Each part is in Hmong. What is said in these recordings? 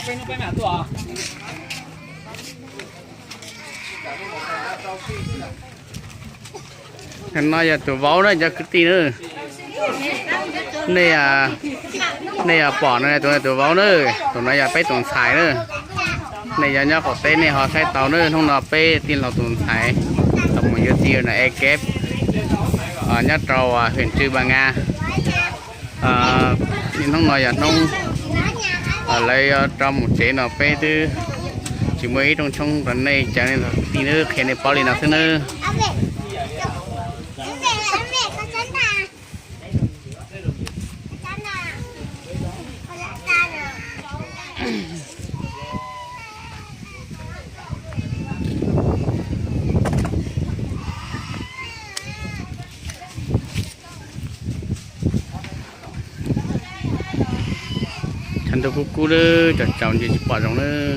No yog tus vauv na cov kwv tij na. Nej, nej yog pom no tus, tus vauv na, tus no yog peb tus ntxhais na. Nej yog nyob qaum teb nej ho saib tau na, hnub no peb tij laug tus ntxhais tau mus yuav txiv na e keb nyob rau huyện Trư Ba Nga. Hnub no yog hnub lawv yuav rov mus tsev no peb twb tsis muaj ib rooj tshoob rau nej, caw nej tij nws qhia nej paub li no xwb nawb. Tshav ntuj kub kub lawm, tsaus tsaus ntshe tsis pom zoo lawm.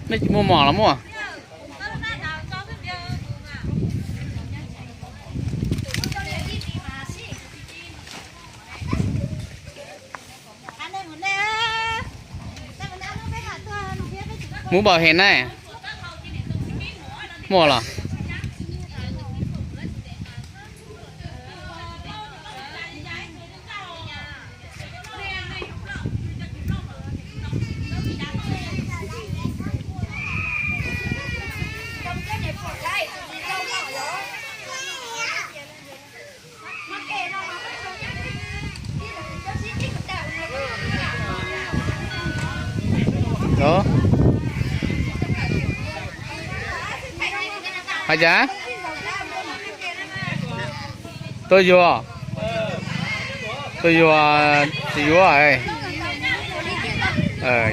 Nej tsis muaj mov los muaj? Mũ bảo hiểm na. Muaj los? Hais cas? Tuaj yuav, tuaj yuav, tsis yuav.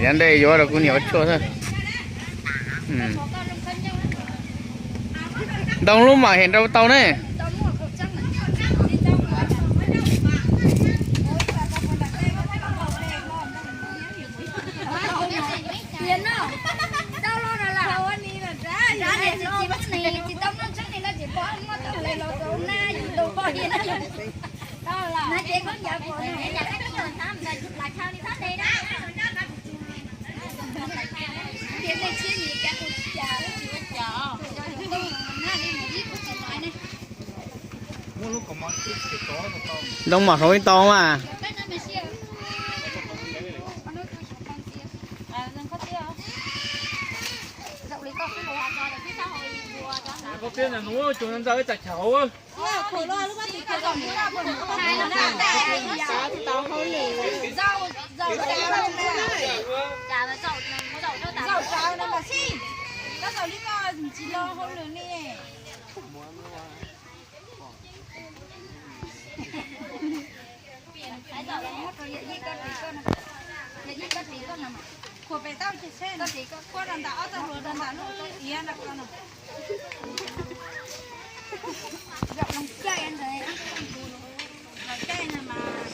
Yav ntej yuav rau kuv niam ua tshuaj xwb. Ntoo lub mam hem rau tau ne. Ntoo mom hloov ib tau mas.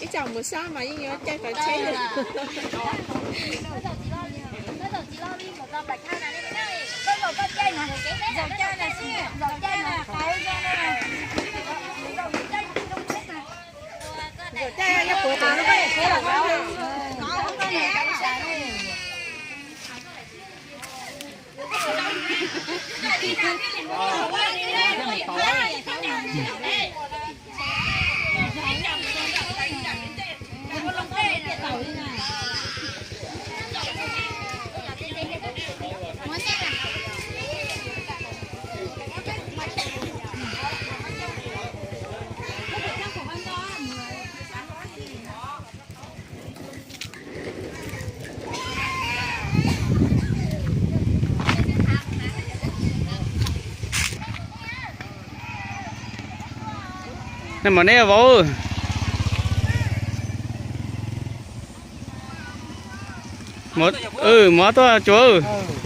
Ib tsam mus sab mas yeej yuav caij tau tsheb. Mas neb vauv, mus tuaj tsuas.